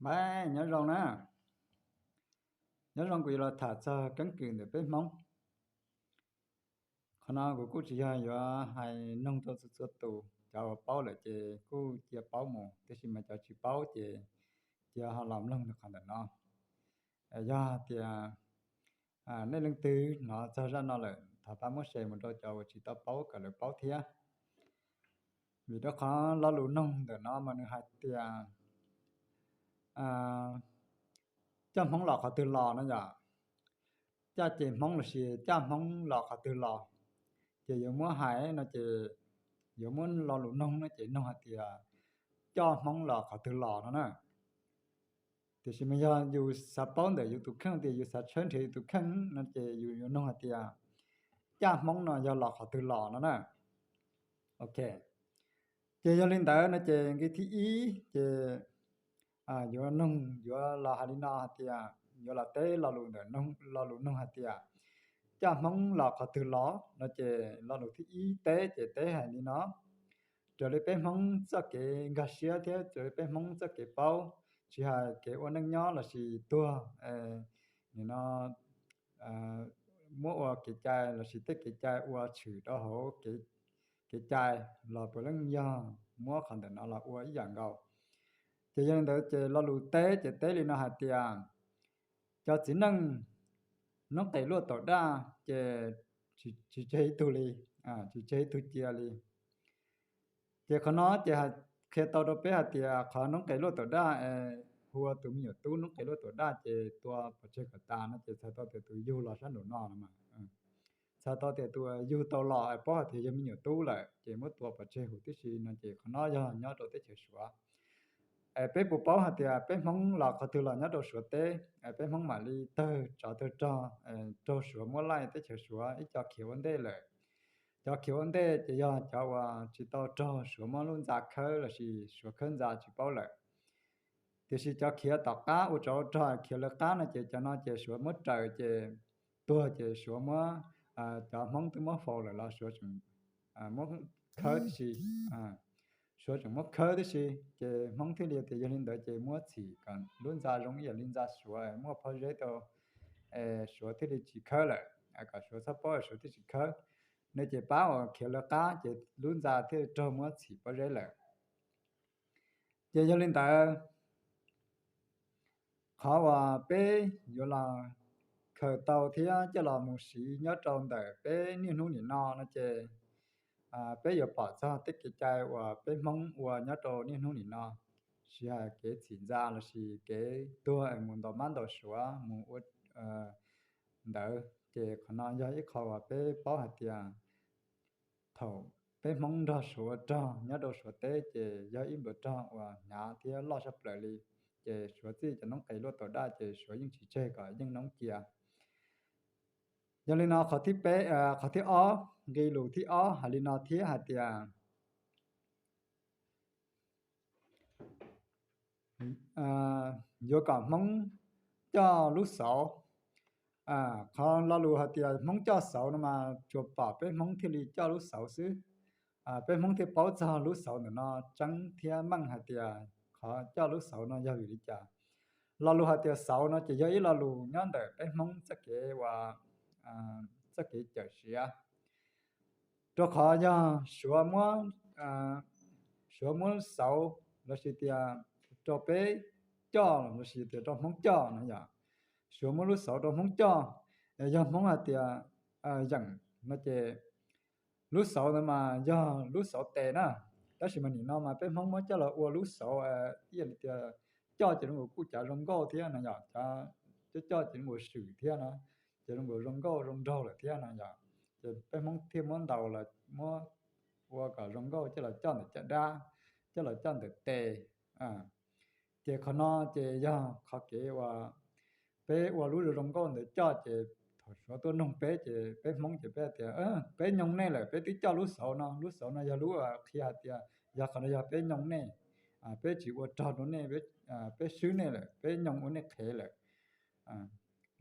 Npab, nyob zoo na. Nyob zoo, kuv yuav los tham txog keeb kwm ntawm peb Hmoob. Qhov no kuv kuj tsis yog yuav hais noog rau txhua txhua tus, cov uas paub lawm ces kuj cia paub mus, tiam sis mas cov tsis paub ces cia ho los mloog qhov ntawm no. Yog tias nej leej twg hnov txog zaj no lawm, thov pab muab share mus rau cov uas tsis tau paub kom lawv paub thiab. Vim rau qhov lo lus noog ntawm no mas nws hais tias coj Hmoob los qhov twg los no yom. Caj ces Hmoob lossis caj Hmoob los qhov twg los, ces yuav muab hais no ces yuav muab lo lus noog no ces noog hais tias coj Hmoob los qhov twg los no na. Tiam sis mas yog yus xav paub ntawm yus tus kheej tias yus xav tshawb nrhiav yus tus kheej no ces yus yuav noog hais tias caj Hmoob no yog los qhov twg los no na. Ok, ces yog li ntawd no ces nqe thib ib ces yuav noog, yuav los hais li no hais tias yuav los teb lo lus ntawm, lo lus noog hais tias caj Hmoob los qhov twg los no ces lo lus thib ib teb ces teb hais li no. Raws li peb Hmoob txoj kev nkag siab thiab raws li peb Hmoob txoj kev paub, tsis hais kev ua neej nyob lossis tuag, nim no muab ua kev cai lossis tej kev cai ua tshwm rau hauv kev cai los puav leej yog muab qhov ntawm no los ua ib yam nkaus. Ces yog li ntawd ces lo lus teb ces teb li no hais tias cov txiv neej noob qes luaj taum daj ces tsis tseg ib tug li, tsis tseg ib tug cia li. Ces qhov no ces qhia tau rau peb hais tias qhov noob qes luaj taum daj es hu ua tus me nyuam tub noob qes luaj taum daj ces tua pov tseg kom tas no ces txhais tau tias tus yug los sab nraum no no mas, txhais tau tias tus yug tau los es paub hais tias yog me nyuam tub lawm ces muab tua pov tseg huv tib si no ces qhov no yog nyob rau teb chaws Suav. Es peb puas paub hais tias peb Hmoob los qhov twg los nyob rau Suav teb, es peb Hmoob mam li tawg tsov tawg rog raug Suav muab laij teb chaws Suav ib co khiav ua ntej lawm. Cov khiav ua ntej ces yog cov uas tsis tau raug Suav muab lub ntxa khawb lossis Suav khawb ntxa tsis paub lawm. Tiam sis cov khiav tom qab ua tsov ua rog khiav lawv qab no ces cov no ces Suav muab raws ces tuag ces Suav muab, cov Hmoob twb muab faus lawm los Suav tseem muab khawb tib si. Suav tseem muab khawb tib si ces Hmoob thiaj li tias yog li ntawd ces muab txhim kom lub ntxa zoo ib yam li ntxa Suav muaj pob zeb rau, Suav thiaj li tsis khawb lawm, kom Suav txhob paub Suav thiaj tsis khawb. No ces pab uas khiav lawv qab ces lub ntxa thiaj li raug muab txhim pob zeb lawm. Ces yog li ntawd, qhov uas peb yuav los khaws tau thiab coj los mus siv nyob rau ntawm peb niaj hnub nim no no ces peb yuav pom txog tej kev cai uas peb Hmoob ua nyob rau niaj hnub nim no, tsis hais kev txhim ntxa lossis kev tuag mus ntaus mab ntaus Suav mus ua ntawd. Ces qhov no yog ib qho uas peb paub hais tias thaum peb Hmoob nrog Suav ua rog nyob rau Suav teb ces yog ib npluav rog uas hnyav thiab loj saj plaws li. Ces Suav txij cov noob qes luaj taum daj ces Suav yeej tsis tseg kom yeej noob cia. Yog li no qhov thib peb, qhov thib ob, nqe lus thib ob hais li no thiab hais tias yuav kom Hmoob coj lub xauv. Qhov lo lus hais tias Hmoob coj xauv no mas tsuas pom peb Hmoob thiaj li coj lub xauv xwb. Peb Hmoob thiaj paub txog lub xauv ntawm no tseeb thiab meej hais tias qhov coj lub xauv no yog vim li cas. Lo lus hais tias xauv no ces yog ib lo lus nyob ntawm peb Hmoob txoj kev uas, txoj kev cawm siav, rau qhov yog Suav muab, Suav muab xauv lossis tias rau peb coj lossis tias rau Hmoob coj no yom. Suav muab lub xauv rau Hmoob coj, yog Hmoob hais tias yeem no ces lub xauv ntawd mas yog lub xauv tes na. Tab sis mas nim no mas peb Hmoob muab coj los ua lub xauv ib yam li tias coj ces zoo nkaus kuj cav zoo nkauj thiab no yom, coj coj ces zoo nkaus swm thiab no, ces zoo nkaus zoo nkauj zoo nraug lawm thiab no yom. Ces peb Hmoob thiaj muab ntaus los muab ua kom zoo nkauj coj los coj ntawm caj dab, coj los coj ntawm tes. Ces qhov no ces yog qhov kev uas peb ua lub zoo zoo nkauj ntawd coj ces thaum Suav tuaj noog peb ces peb Hmoob ces peb tias peb nyoog nej lawm, peb twb coj lub xauv no, lub xauv no yog lub qhia hais tias yog qhov no yog peb nyoog nej, peb tsis ua rog rau nej, peb swb nej lawm, peb nyoog ua nej qhev lawm.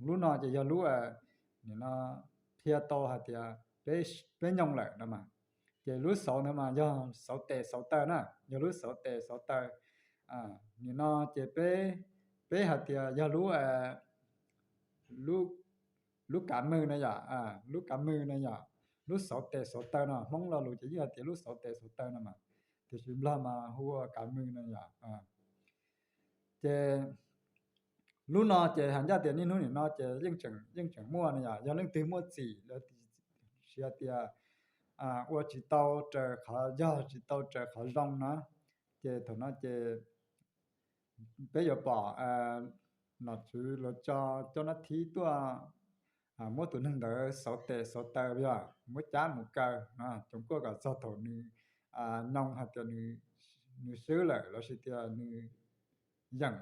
Lub no ces yog lub nim no qhia tau hais tias peb nyoog lawm no mas. Ces lub xauv ntawd mas yog xauv tes xauv taw na, yog lub xauv tes xauv taw. Nim no ces peb peb hais tias yog lub, lub, lub kav mws na yom, lub kav mws na yom, lub xauv tes xauv taw no, Hmoob lo lus ces yeej hais tias lub xauv tes xauv taw no mas, tiam sis Nplog mas hu ua kav mws na yom. Ces lub no ces hais ncaj tias niaj hnub nim no ces yeej tseem muaj no yom, yog leej twg muaj txim lawm, sis hais tias ua tsis tau raws qhov yog, tsis tau raws qhov zoo na, ces thaum no ces peb yuav pom nom tswv los tso cov nab thib tuaj muab tus neeg ntawd xauv tes xauv taw, yog muab cab mus kaw, coom kuaj kom txog thaum nws noo hais tias nws swb lawm lossis tias nws yeem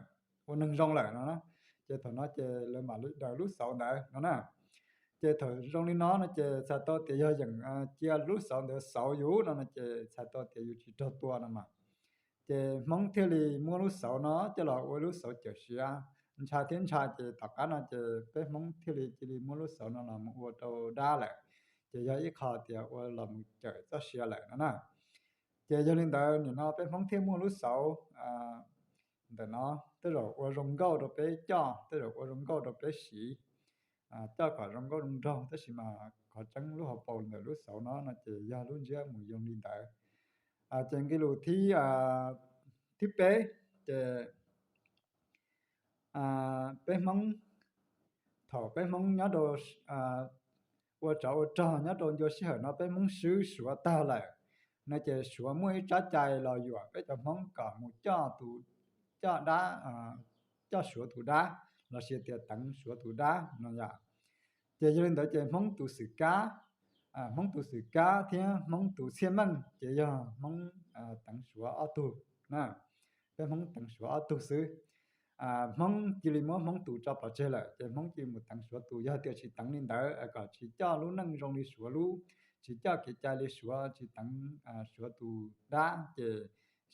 ua neeg zoo lawm no na. Ces thaum no ces lawv mam li daws lub xauv ntawd no na. Ces thaum zoo li no no ces txhais tau tias yog yeem cia lub xauv ntawd xauv yus no no ces txhais tau tias yus tsis raug tua no mas. Ces Hmoob thiaj li muab lub xauv no coj los ua lub xauv cawm siav, ntshai thiab ntshai ces tom qab no ces peb Hmoob thiaj li cia li muab lub xauv no los mus ua rau dab lawm. Ces yog ib qho tias ua los mus cawm txoj sia lawm no na. Ces yog li ntawd nim no peb Hmoob thiaj muaj lub xauv ntawm no, tej zaum ua zoo nkauj rau peb coj, tej zaum ua zoo nkauj rau peb siv, coj kom zoo nkauj zoo nraug, tab sis mas qhov tseeb lub hauv paus ntawm lub xauv no no ces yog lub ntsiab mus yoo li ntawd. Ces nqe lus thib, thib peb, ces peb Hmoob, thaum peb Hmoob nyob rau, ua tsov ua rog nyob rau ncua sij hawm no peb Hmoob swb Suav tag lawm no ces Suav muaj ib tsab cai los yuam peb cov Hmoob kom mus coj tus, coj dab, coj Suav tus dab lossis tias teev Suav tus dab no yom. Ces yog li ntawd ces Hmoob tus xwm kab, Hmoob tus xwm kab thiab Hmoob tus txhiaj meej ces yog Hmoob teev Suav ob tug na. Peb Hmoob teev Suav ob tug xwb. Hmoob cia li muab Hmoob tus tso pov tseg lawm ces Hmoob cia li mus teev Suav tus. Yog tias tsis teev li ntawd kom tsis coj lub neej zoo li Suav lub, tsis coj kev cai li Suav, tsis teev Suav tus dab ces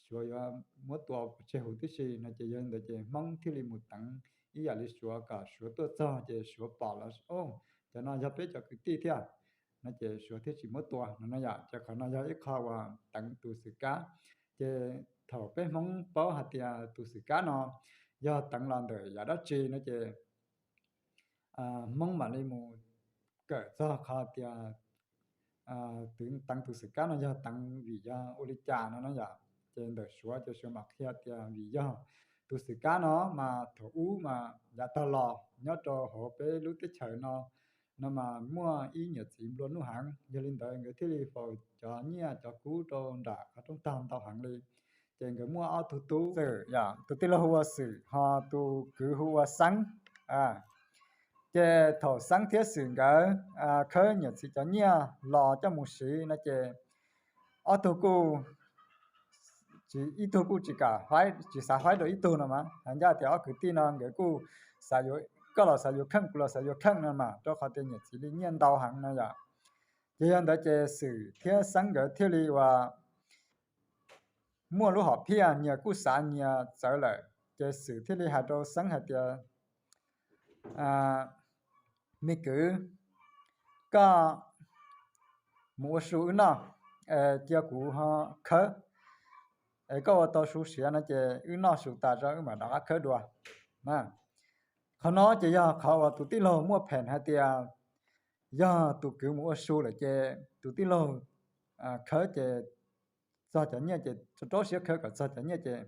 Suav yuav muab tua pov tseg huv tib si no ces yog li ntawd ces Hmoob thiaj li mus teev ib yam li Suav kom Suav tuaj txog ces Suav pom los, cov no yog peb cov kwv tij thiab no ces Suav thiaj tsis muab tua no no yom. Ces qhov no yog ib qho uas teev tus xwm kab. Ces thaum peb Hmoob paub hais tias tus xwm kab no yog teev los ntawm yam dab tsi no ces Hmoob mam li mus kawm txog qhov tias twv teev tus xwm kab no yog teev vim yog ua li cas no no yom. Ces ntawm Suav ces Suav mam qhia tias vim yog tus xwm kab no mas thaum ub mas yav tag los nyob rau hauv peb lub teb chaws no no mas muaj ib niam txiv nplua nuj heev, yog li ntawd nkawd thiaj li faus cov nyiaj cov kub rau nram qhov rooj tog ntau heev li. Ces nkawd muaj ob tug tub xwm, yog tus tij laug hu ua Xwm ho tus kwv hu ua Xeeb. Ces thaum Xeeb thiab Xwm nkawd khawb niam txiv cov nyiaj los coj mus siv no ces ob tug kuj, ib tug kuj tsis kam, tsis xav faib rau ib tug no mas. Hais ncaj tias ob kwv tij no nkawd kuj xav yuav, koj los xav yuav kheej, kuv los xav yuav kheej no mas, rau qhov tias niam txiv li nyiaj ntau heev no yom. Ces yog ntawd ces Xwm thiab Xeeb nkawd thiaj li uas muaj lub hom phiaj nyias kuj xav nyias txawv lawm, ces Xwm thiaj li hais rau Xeeb hais tias, me kwv, koj mus ua su wb noj, cia kuv ho khawb, es koj ua tau su siav no ces wb noj su tas tso wb mam rov qab khawb dua. Qhov no ces yog qhov uas tus tij laug muaj pheem hais tias yog tus kwv mus ua su lawm ces tus tij laug khawb ces txog cov nyiaj ces rau siab khawb kom txog cov nyiaj ces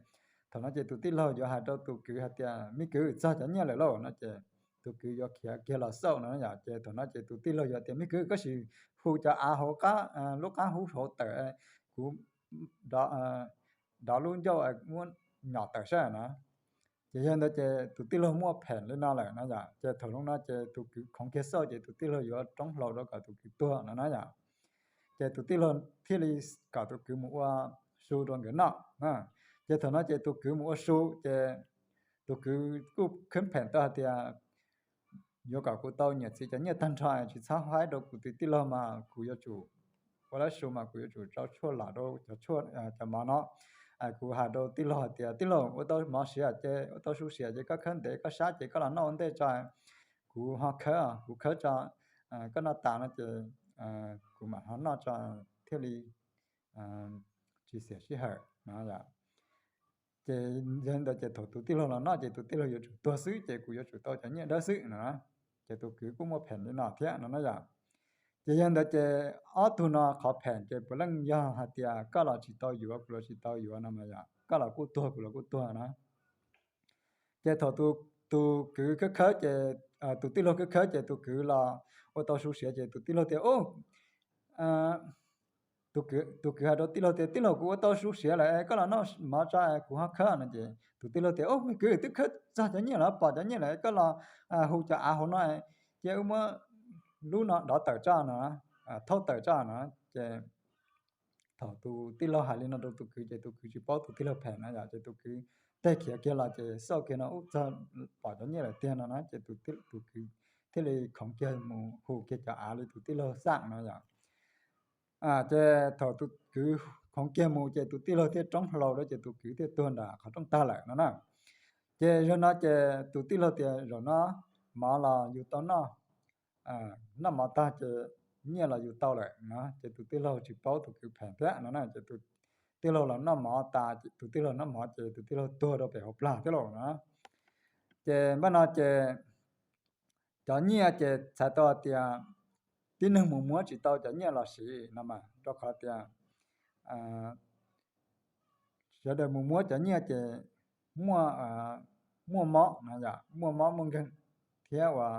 thaum no ces tus tij laug yuav hais rau tus kwv hais tias me kwv, txog cov nyiaj lawm lauj no ces tus kwv yuav khiav kiag los xauj no yom. Ces thaum no ces tus tij laug yuav tias me kwv, koj sim hu cov av hauv lub qab hub hauv tawm, kuv dov lub ncauj muab nyom tawm saib no. Ces yog ntawd ces tus tij laug muaj pheem li no lawm no yom. Ces thaum no ces tus kwv khoov kiag xauj ces tus tij laug yuav roob hlau rau kom tus kwv tuag no na yom. Ces tus tij laug thiaj li kom tus kwv mus ua su rau nkawd noj. Ces thaum no ces tus kwv mus ua su ces tus kwv kuj khwb pheem tau hais tias yuav kom kuv tau niam txiv cov nyiaj tag nrho, tsis txhob faib rau kuv tus tij laug mas kuv yuav tsum ua lab su mas kuv yuav tsum rau tshuaj lam rau cov tshuaj, cov mov no. Kuv hais rau tij laug hais tias tij laug, ua tau mov siav ces, ua tau su siav ces koj khawb ntev koj sab ces koj los noj ua ntej tso, kuv ho khawb, kuv khawb tso, koj noj tas no ces kuv mam ho noj tso thiaj li tsis xiam sij hawm no yom. Ces yog li ntawd ces thaum tus tij laug los noj ces tus tij laug yuav tsum tuag xwb ces kuv yuav tsum tau cov nyiaj dawb xwb no. Ces tus kwv kuj muaj pheem li no thiab no na yom. Ces yog li ntawd ces ob tug no qhov pheem ces puav leej yog hais tias koj los tsis tau yuav kuv los tsis tau yuav no mas yom, koj los kuj tuag kuv los kuj tuag na. Ces thaum tus kwv khawb khawb ces, tus tij laug khawb khawb ces tus kwv los ua tau su siav ces tus tij laug tias, tus kwv hais rau tij laug tias, tij laug, kuv ua tau su siav lawm, koj los noj mov tso kuv ho khawb no. Ces tus tij laug tias, ub, me kwv, twb khawb txog cov nyiaj lawm, pom cov nyiaj lawm, koj los hu cov av hauv no, cia wb muab lub no dov tawm tso no, thauj tawm tso no. Ces thaum tus tij laug hais li no rau tus kwv ces tus kwv tsis paub tus tij laug phem no yom, ces tus kwv teg khiav kiag los ces xauj kiag no ub txog pom cov nyiaj lawm tiag no na, ces tus kwv thiaj li khoov kiag mus hu kiag cov av li tus tij laug xam no yom. Ces thaum tus kwv khoov kiag mus ces tus tij laug thiaj roob hlau lawm ces tus kwv thiaj tuag nram qhov rooj tag lawm no na. Ces zaum no ces tus tij laug tias, zaum no mov los yus tau noj, noj mov tag ces nyiaj los yus tau lawm no, ces tus tij laug tsis paub tus kwv phem thiab no na, ces tus tij laug los noj mov tas, tus tij laug noj mov ces tus tij laug tuag rau pem hauv plag thiab lauj no. Ces npaj no ces cov nyiaj ces txhais tau tias tib neeg mus muab tsis tau cov nyiaj los siv no mas, rau qhov tias sawv daws mus muab cov nyiaj ces muaj, muaj mob no yom, muaj mob muaj nkeeg thiab uas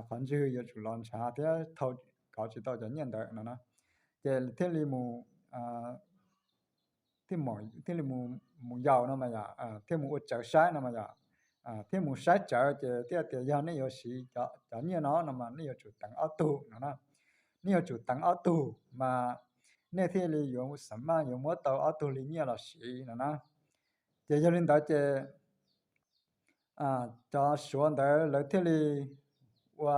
qhov ntswg yuav tsum los ntshav thiab thau kov tsis tau cov nyiaj ntawd no na. Ces thiaj li mus thiaj li mus yaus no mas yom, thiaj mus ua tsawv saib no mas yom, thiaj mus saib tsawv ces thiaj tias yog nej yuav siv cov nyiaj no no mas nej yuav tsum teev ob tug no na. Nej yuav tsum teev ob tug mas nej thiaj li yuav xam maj yuav muab tau ob tug li nyiaj los siv no na. Ces yog li ntawd ces cov Suav ntawd lawv thiaj li ua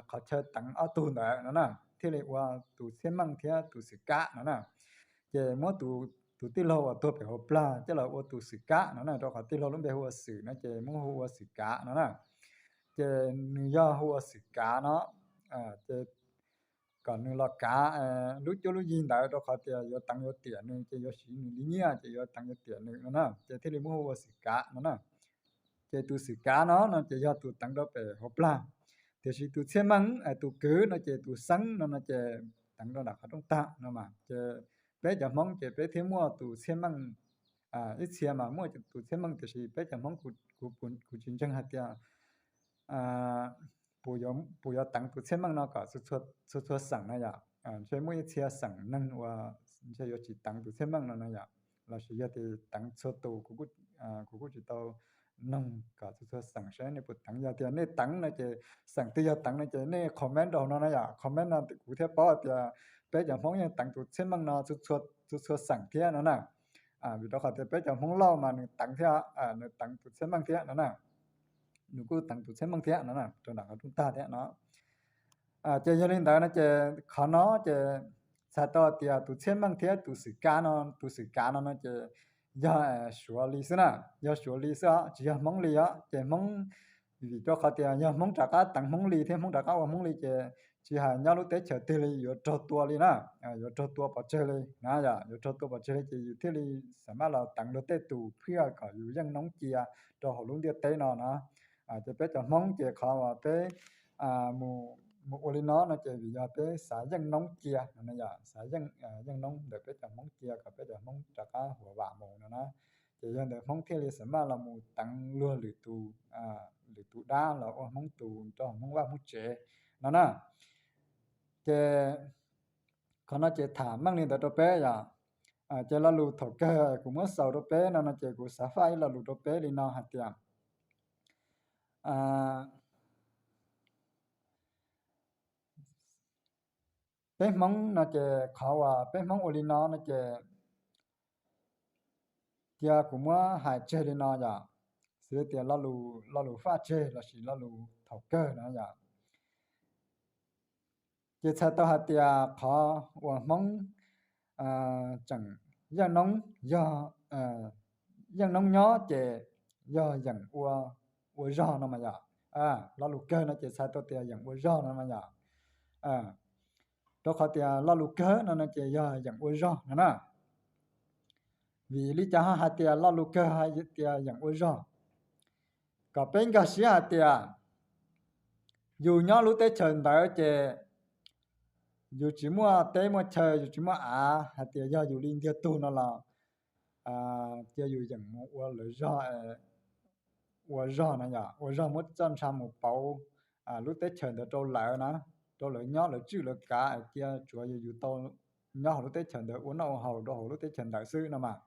qhov chaw teev ob tug ntawd no na, thiaj li ua tus txhiab meej thiab tus xwm kab no na. Ces muab tus tij laug uas tuag pem hauv plag coj los ua tus xwm kab no na, rau qhov tij laug lub npe hu ua Xwm no ces muab hu ua xwm kab no na. Ces nws yog hu ua xwm kab no, ces kom nws los kav lub cuab lub yig ntawd, rau qhov tias yuav teev yuav tiam nws ces yuav siv nws li nyiaj ces yuav teev yuav tiam nws no na, ces thiaj li muab hu ua xwm kab no na. Ces tus xwm kab no no ces yog tus teev rau pem hauv plag, tiam sis tus txhiab meej, tus kwv no ces tus xeeb no no ces teev rau nram qhov rooj tag no mas. Ces peb cov Hmoob ces peb thiaj muaj tus txhiab meej ib txhia mas muaj tus txhiab meej, tiam sis peb cov Hmoob kuv tsis ntseeg hais tias puas yuav teev tus txhiab meej no kom txhua txhua xeem no yom. Ntshe muaj ib txhia xeem neeg uas ntshe yuav tsis teev tus txhiab meej no no yom, lossis yog tias teev txhua tus, kuv kuj tsis tau noog kom txhua txhua xeem saib nej puas teev. Yog tias nej teev no ces xeem twg yog teev no ces nej comment rau no na yom, comment no kuv thiaj paub tias peb cov Hmoob yeej teev tus txhiab meej no txhua txhua xeem thiab no na. Vim rau qhov tias peb cov Hmoob Lauj mas nws teev thiab, nws teev tus txhiab meej thiab no na. Nws kuj teev tus txhiab meej thiab no na, rau nram qhov rooj tag thiab no. Ces yog li ntawd no ces qhov no ces txhais tau tias tus txhiab meej thiab tus xwm kab no, tus xwm kab no no ces yog Suav li xwb na, yog Suav li xwb os, tsis yog Hmoob li os. Ces Hmoob, vim rau qhov tias yog Hmoob rov qab teev Hmoob li thiab Hmoob rov qab ua Hmoob li ces tsis hais nyob lub teb chaws twg li yuav raug tua li na, yuav raug tua pov tseg li na yom, yuav raug tua pov tseg li ces yus thiaj li xam maj los teev luag tej tus phwj kom yus yeej noob cia rau hauv lub ntiaj teb no na. Ces peb cov Hmoob ces qhov uas peb mus ua li no no ces vim yog peb xav yeej noob cia no na yom, xav yeej noob ntawm peb cov Hmoob cia kom peb cov Hmoob rov qab huam vam mus no na. Ces yog ntawd Hmoob thiaj li xam maj los mus teev luag lwm tus, lwm tus dab los ua Hmoob tus rau Hmoob vaj Hmoob tsev no na. Ces qhov no ces tham meej li ntawd rau peb yom. Ces lo lus thaum kawg kuv muab xaus rau peb no no ces kuv xav faj ib lo lus rau peb li no hais tias peb Hmoob no ces qhov uas peb Hmoob ua li no no ces cia kuv muab hais tseg li no yom, xws li tias lo lus faj tseg lossis lo lus thaum kawg no yom. Ces txhais tau hais tias qhov uas Hmoob tseem yeej noob, yog yeej noob nyob ces yog yeem ua, ua zog no mas yom. Lo lus kawg no ces txhais tau tias yeem ua zog no mas yom. Rau qhov tias lo lus kawg no no ces yog yeem ua zog no na. Vim li cas ho hais tias lo lus kawg hais tias yeem ua zog? Kom peb nkag siab hais tias yus nyob lub teb chaws ntawd ces yus tsis muaj teb muaj chaw, yus tsis muaj av, hais tias yog yus li ntiag tug no los cia yus yeem mus ua lawv zog, ua zog no yom, ua zog muab txoj ntsha mus pauv lub teb chaws ntawd rau lawv na, rau lawv nyob lawv tswj lawv kav, cia tsuav yus tau nyob hauv lub teb chaws ntawd ua noj ua haus rau hauv lub teb chaws ntawd xwb no mas.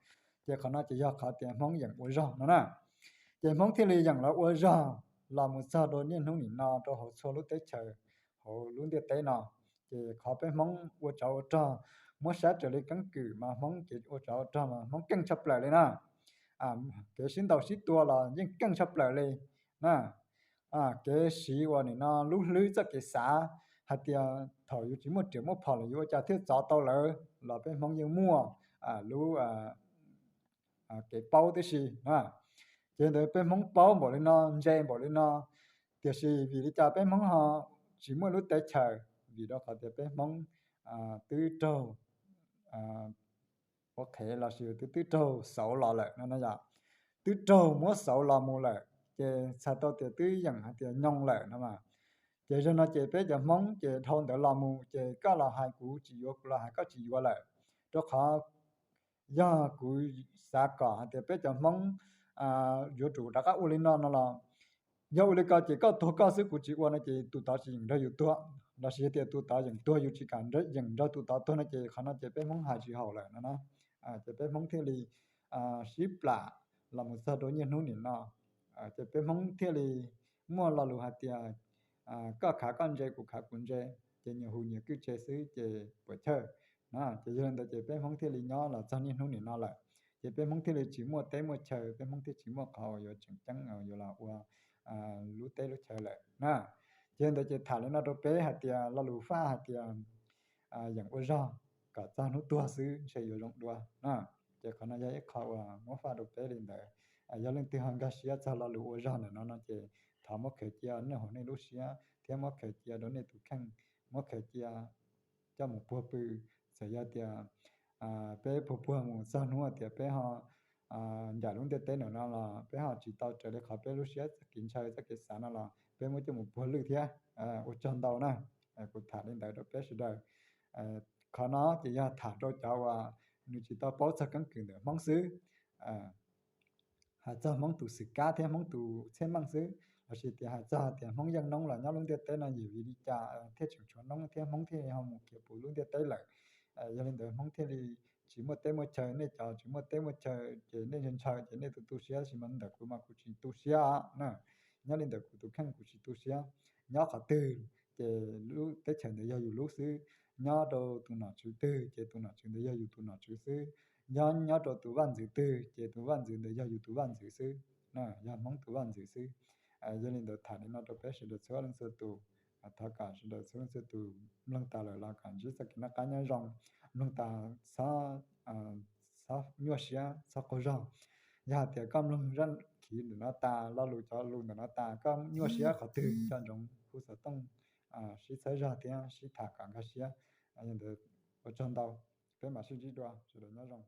Ces qhov no ces yog qhov tias Hmoob yeem ua zog no na. Ces Hmoob thiaj li yeem los ua zog los mus txog rau niaj hnub nim no rau hauv txhua lub teb chaws hauv lub ntiaj teb no. Ces qhov peb Hmoob ua tsov ua rog, muab saib raws li keeb kwm mas Hmoob kev ua tsov ua rog mas Hmoob keej tshaj plaws li na. Kev sib ntaus sib tua los yeej keej tshaj plaws li na. Kev siv uas nim no lub hlwb txoj kev xav hais tias thaum yus tsis muaj riam muaj phom los yus ua cas thiaj txov tau lawv los peb Hmoob yeej muaj lub kev paub tib si. Ces ntawd peb Hmoob paub npaum li no, ntse npaum li no, tiam sis vim li cas peb Hmoob ho tsis muaj lub teb chaws? Vim rau qhov tias peb Hmoob twb raug ua qhev los sis twb twb raug xauv los lawm no yom. Twb raug muab xauv los mus lawm ces txhais tau tias twb yeem hais tias nyoo lawm no mas. Ces zaum no ces peb cov Hmoob ces dhau ntawd los mus ces koj los hais kuv tsis yuav, kuv los hais koj tsis yuav lawm. Rau qhov yog kuv xav kom hais tias peb cov Hmoob yuav tsum rov qab ua li no no los, yog ua li ko ces koj tuag koj xwb kuv tsis ua no ces tus tod tsis yeem nrog yus tuag, los sis tias tus tod yeem tuag yus tsis kam yeem nrog tus tod tuag no ces qhov no ces peb Hmoob hais tsis haum lawm no na. Ces peb Hmoob thiaj li sib plam los mus txog rau niaj hnub nim no. Ces peb Hmoob thiaj li muaj lo lus hais tias koj khav koj ntse, kuv khav kuv ntse, ces nyias hu nyias kwj tse xwb ces puas chawj. Ces yog li ntawd ces peb Hmoob thiaj li nyob los txog niaj hnub nim no lawm. Ces peb Hmoob thiaj li tsis muaj teb muaj chaw, peb Hmoob thiaj tsis muaj qhov uas yuav tseem ceeb yuav los ua lub teb lub chaw lawm na. Ces yog li ntawd ces tham li no rau peb hais tias lo lus faj hais tias yeem ua zog kom txog hnub tuag xwb ntshe yuav zoo dua na. Ces qhov no yog ib qho uas muab faj rau peb li ntawd. Yog leej twg ho nkag siab txog lo lus ua zog ntawm no no ces thov muab khaws cia nyob hauv nej lub siab thiab muab khaws cia rau nej tus kheej, muab khaws cia coj mus puag pw. Txawm yog tias peb puag puag mus txog hnub tias peb ho ncaim lub ntiaj teb ntawm no los peb ho tsis tau raws li qhov peb lub siab txoj kev ntshaw txoj kev xav no los peb muab coj mus puag lwj thiab. Ua tsaug ntau na. Kuv tham li ntawd rau peb sawv daws. Qhov no ces yog tham rau cov uas nws tsis tau paub txog keeb kwm ntawm Hmoob xwb, hais txog Hmoob tus xwm kab thiab Hmoob tus txhiaj meej xwb, los sis tias hais txog tias Hmoob yeej noob los nyob lub ntiaj teb no yim vim li cas thiaj tseem tshuav noob thiab Hmoob thiaj li ho mus kiag puv lub ntiaj teb lawm. Yog li ntawd Hmoob thiaj li tsis muaj teb muaj chaw, nej cov tsis muaj teb muaj chaw ces nej ntshaw ntshaw ces nej tu tu siab, tab sis mas ntawm kuv mas kuv tsis tu siab na. Nyob li ntawm kuv tus kheej kuv tsis tu siab. Nyob qhov twg ces lub teb chaws ntawd yog yus lub xwb. Nyob rau tus nom tswv twg ces tus nom tswv ntawd yog yus tus nom tswv xwb. Nyob nyob rau tus vaj ntxwv twg ces tus vaj ntxwv ntawd yog yus tus vaj ntxwv xwb, yog Hmoob tus vaj ntxwv xwb. Yog li ntawd tham li no rau peb sawv daws txhua leej txhua tus. Thov kom sawv daws txhua leej txhua tus mloog tas lawm los kom ntsib txoj kev noj qab nyob zoo, mloog tas txhob nyuaj siab txhob qaug zog. Yog hais tias koj mloog zaj khiv ntawm no tas, lo lus cov lus ntawm no tas koj nyuaj siab qhov twg nco ntsoov hu xov tooj sib txhawb zog thiab sib tham kom nkag siab. Yog li ntawd ua tsaug ntau, peb mam sib ntsib dua, sawv daws nyob zoo.